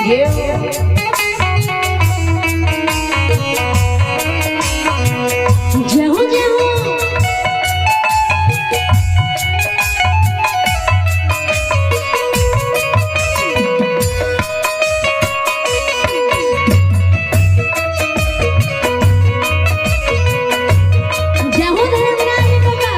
जेहू जेहू जेहू धर्मराज बाबा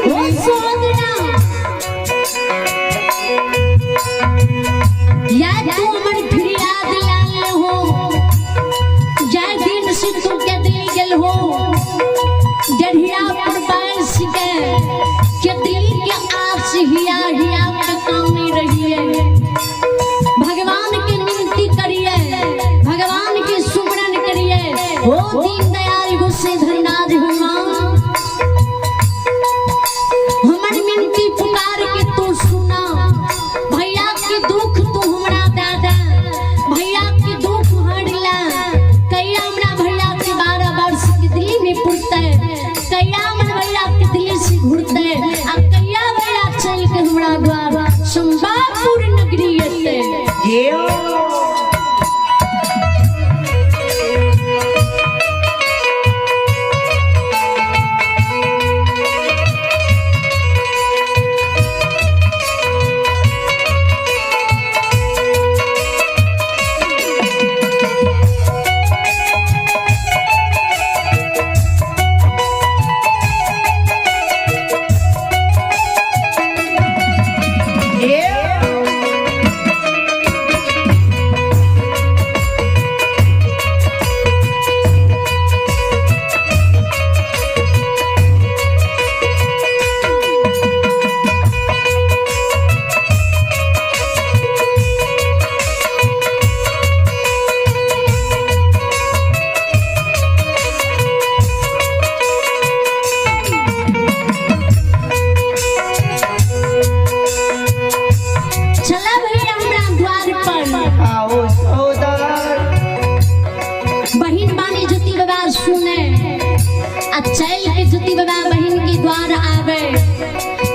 ओ सोदरा या तू हमर फिरियाद लाल हो, जय दिन से तू के दिल गेल हो, डढ़िया पर बांस के दिल के आस हिया हिया के कामी रहिए। भगवान के मिनती करिए, भगवान के सुमरन करिए। हो दीन दयाल गुस्से धरनाज हनुमान, हमर मिनती पुकार के तू सुना। भैया के दुख तू हमरा दादा, भैया के दुख हरला। कैया हमरा भैया के 12 वर्ष के दिल्ली में पुरते, कैया हमर भैया के दिल्ली से घुरते, आ कैया भैया चल के हमरा द्वार संबापुर नगरी एते। चला भैया हमरा द्वार पर। आओ सौदार। बहिन बानी ज्योति बाबा सुने आ चल के ज्योति बाबा बहिन के द्वार आवे,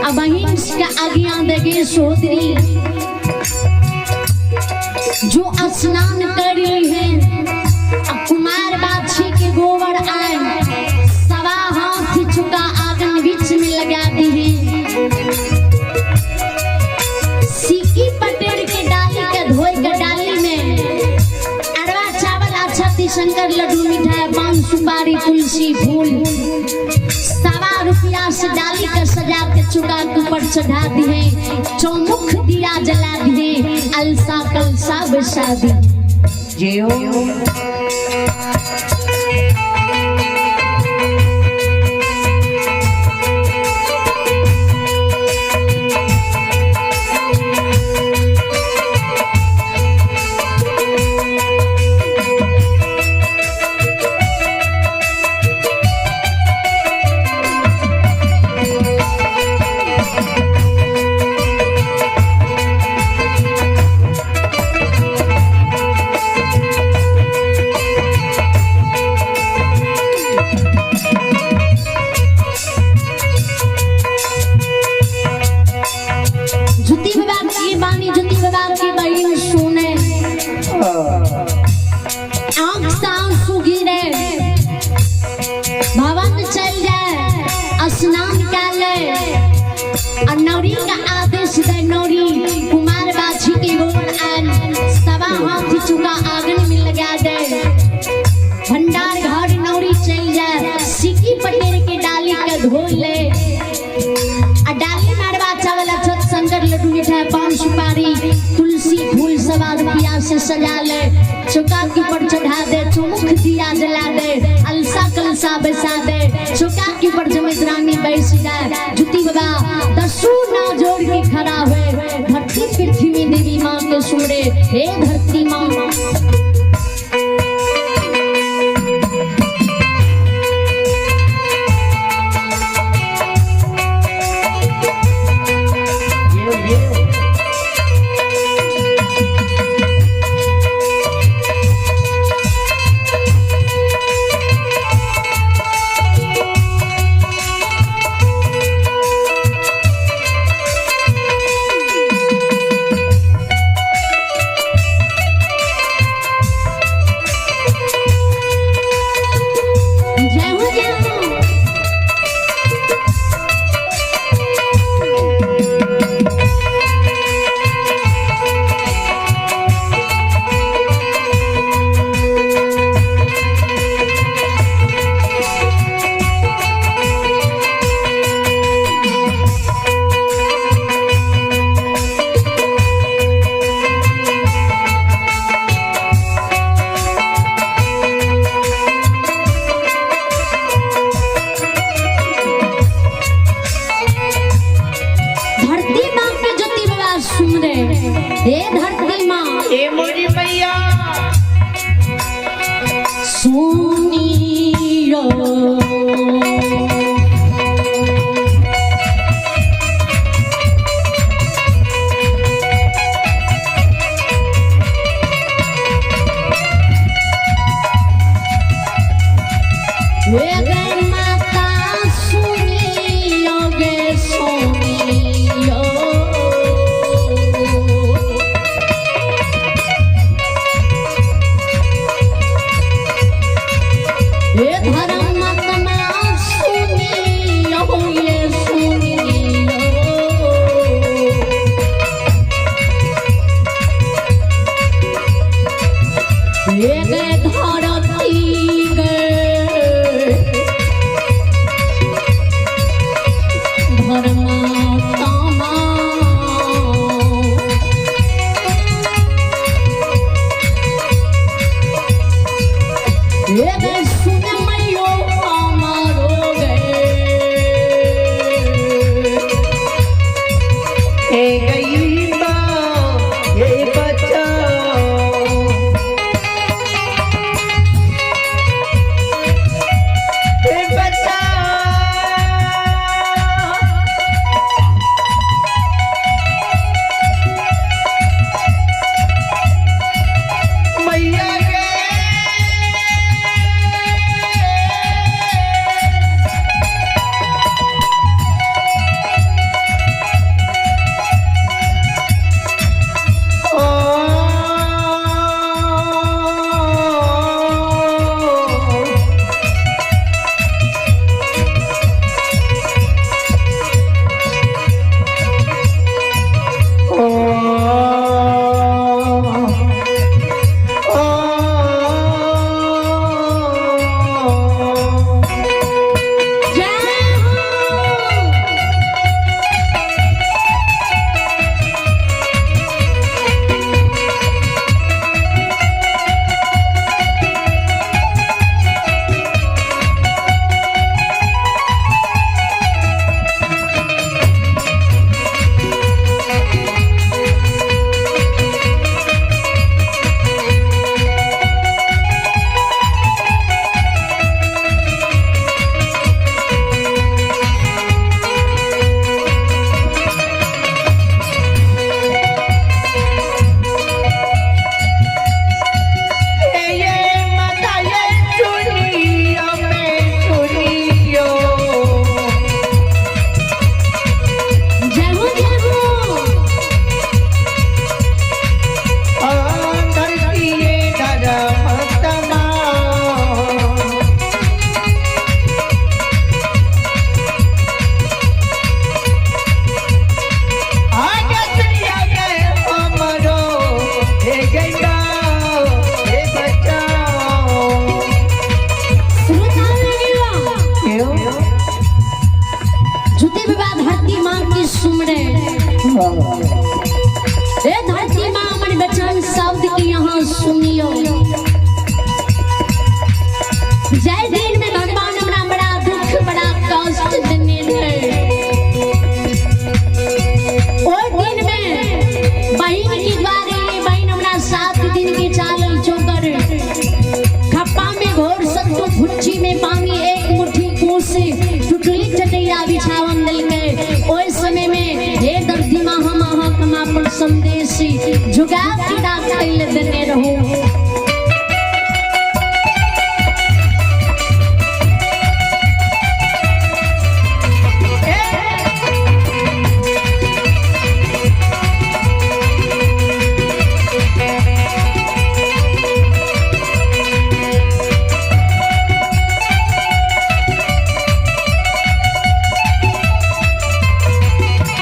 आ बहिन के आज्ञा देगे सोदरी जो स्नान करी है, आ कुमार बाछी के गोबर आए सवा हाथ चुका आंगन बीच में लगा दी है। सिक्की पटेर के डाली के धोई के डाली में अरवा चावल अच्छा शंकर लड्डू मिठाई पान सुपारी तुलसी फूल 1.25 रुपया से डाली के सजा के चुका के ऊपर चढ़ा दिए, चौमुख दिया जला दिए, अलसा कलसा बसा दिए। जियो। ज्योति बाबा की बानी ज्योति बाबा की बहन सुने, आंख से आंसू गिरे, भवन चल जाए स्नान कर ले और नौरी का आदेश दे। नौरी कुमार बाछी के गोबर आन सवा हाथ चुका आंगन में लगा दे, भंडार घर नौरी चल जाए सिक्की पटेर के डाली के धो ले, आ डाली मारवा चावल अक्षत शंकर लड्डू मिठाई पान सुपारी तुलसी फूल 1.25 रुपया से सजा ले, चौका के ऊपर चढ़ा दे, चौमुख दिया जला दे, अलसा कलसा बसा दे। गे माता सुनियो गे सुनियो। हे धर्म आत्मा सुनियो ये सुनियो। हे गे धरती गे धर्मात्मा हे गे सुन मैयो हमारो गे। ए गई माँ ये बचाओ। ए बचाओ। मैया गे। ओ ओ ओ जय हो। ये माता ये सुनियो मैं सुनियो। जय हो जय हो। धरती ये धर्म आगे सुनिया गए अमरो हे गंगा हे बचाओ। श्रोता लगियो क्यों? जुते विवाह धरती माँ की सुमरे। हे धरती माँ हमर बचन शब्द की यहाँ सुनियो। जय दिन में भगवान हमरा बड़ा दुख बड़ा कष्ट देने रहे। ओहि दिन में बहिन के द्वारे बहिन हमरा 7 दिन के चालल चोकर खप्पा में घोर सत्तू भुच्ची में पानी एक मुट्ठी कोस टुटली चटैया बिछावन देलकै। ओहि समय में हे धरती माँ हम अहाँ के अपन संदेश झुका के राखै लए देने रहू।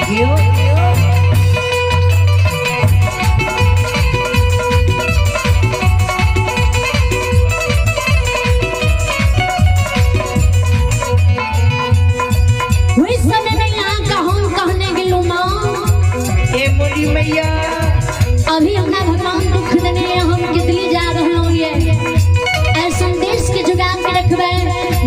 क्यों? ओहि समय में यहाँ कहूँ कहने गेलू माँ ए मोरी मैया अभी हमरा भगवान दुख देने हम कितली जा रहलहुँ ये ऐ संदेश के जुगा के रखबै।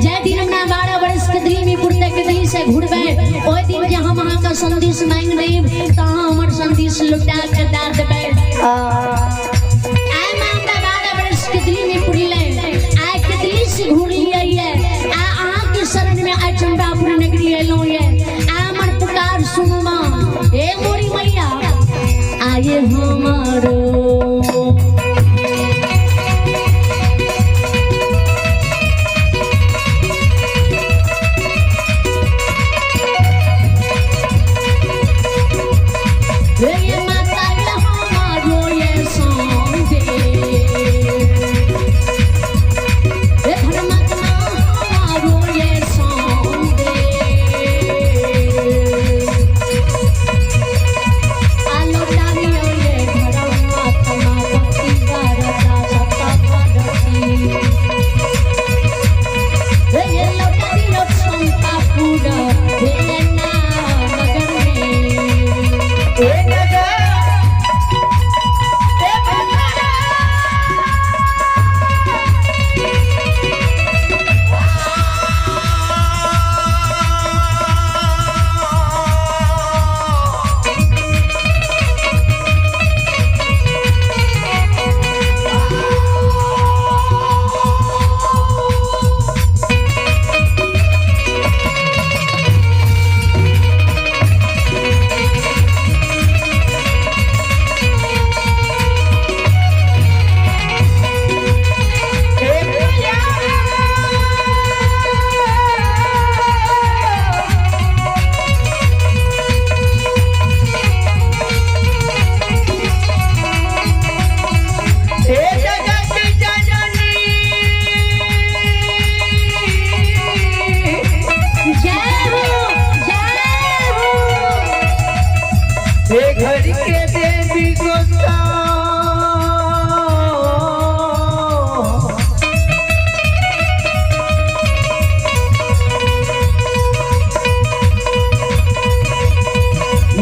जय दिन हमरा 12 वर्ष के दिल्ली में पुरते के से घुरबै ओहि दिन जे हम अहाँ का संदेश मांगि देब तऽ अहाँ हमर संदेश लुटा के दए देबै। आ आइ माँ हमरा 12 वर्ष के दिल्ली में पुरलै आइ के से घुरलियै ये आ अहाँ के शरण में आइ चंपापुर नगरी एलहुँ ये आ हमर पुकार सुनू माँ। हे मोरी मैया आये हमारो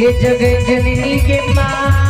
ये जगत जननी के माँ।